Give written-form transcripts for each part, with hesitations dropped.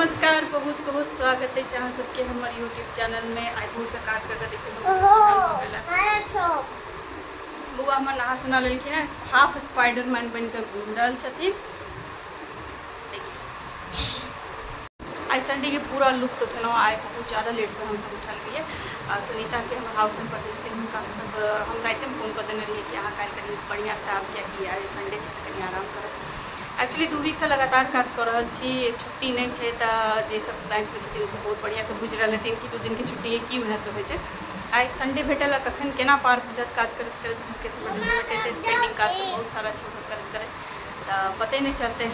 नमस्कार, बहुत बहुत स्वागत अछि अहाँ सबके हमर यूट्यूब चैनलमे। आइ भोरसँ काज कऽ कऽ देखियौ, बौआ हमर नहा सुना लेलखिन हेँ, हाफ स्पाइडरमैन बनि कऽ घुमि रहल छथिन। देखियौ, आइ संडेके पूरा लुत्फ उठेलहुँ। आइ बहुत ज्यादा लेटसँ हमसब उठल रहियै। आ सुनीताके, हमर हाउस हेल्पर जे छथिन, हुनका हमसब, हम रातिमे फोन कऽ देने रहियै कि अहाँ काल्हि कनि बढ़िआँसँ आयब, कियाकि आइ संडे छै तऽ कनि आराम करब। एक्चुअली 2 वीकसँ लगातार काज कऽ रहल छी, छुट्टी नहि छै। तऽ जे सब बैंकमे छथिन, ओसब बहुत बढ़िआँसँ बुझि रहल हेथिन कि 2 दिनके छुट्टीके की महत्व होइ छै। आइ संडे भेटल आ कखन केना पार भऽ जायत, काज करैत करैत, घरके समेटैत समेटैत, पेंडिंग काज सब बहुत सारा छै, ओसब करैत करैत, तऽ पते नहि चलतै।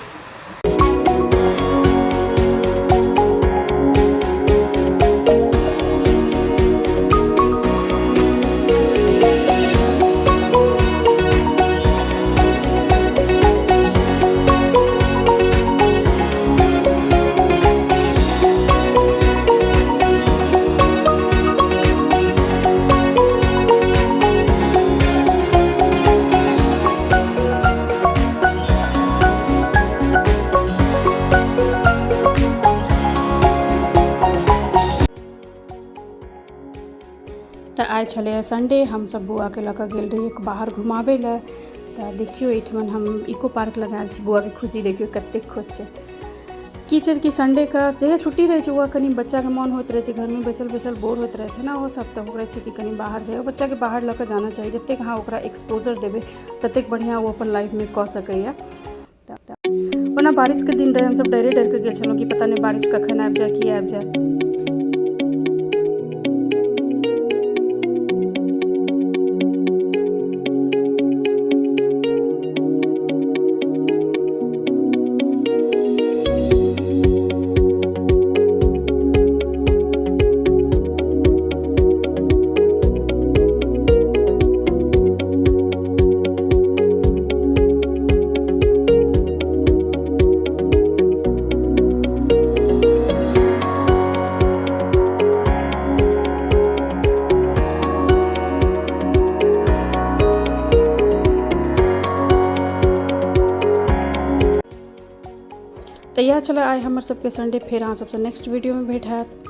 तऽ आइ छलैए संडे। हमसभ बौआके लऽ कऽ गेल रहियै बाहर घुमाबै लए। तऽ देखियौ, एहिठमन हम इको पार्क लग आयल छी। बौआके खुशी देखियौ, कतेक खुश छै। की छै कि संडेके जहिया छुट्टी रहै छै, ओहो कनि बच्चाके मोन होइत रहै छै। घरमे बैसल बैसल बोर होइत रहै छै ने ओहो सब। तऽ रहै छै कि कनि बाहर जाइए। बच्चाके बाहर लऽ कऽ जाना चाही। जतेक अहाँ ओकरा एक्सपोजर देबै, ततेक बढ़िआँ ओ अपन लाइफमे कऽ सकैए। तऽ ओना बारिशके दिन रहै, हमसभ डरे डरिकऽ गेल छलहुँ कि पता नहि बारिश कखन आबि जाय, की आबि जाय। तऽ इएह छलै आइ हमर सबके संडे। फेर अहाँ सबसँ नेक्स्ट वीडियोमे भेंट हैत।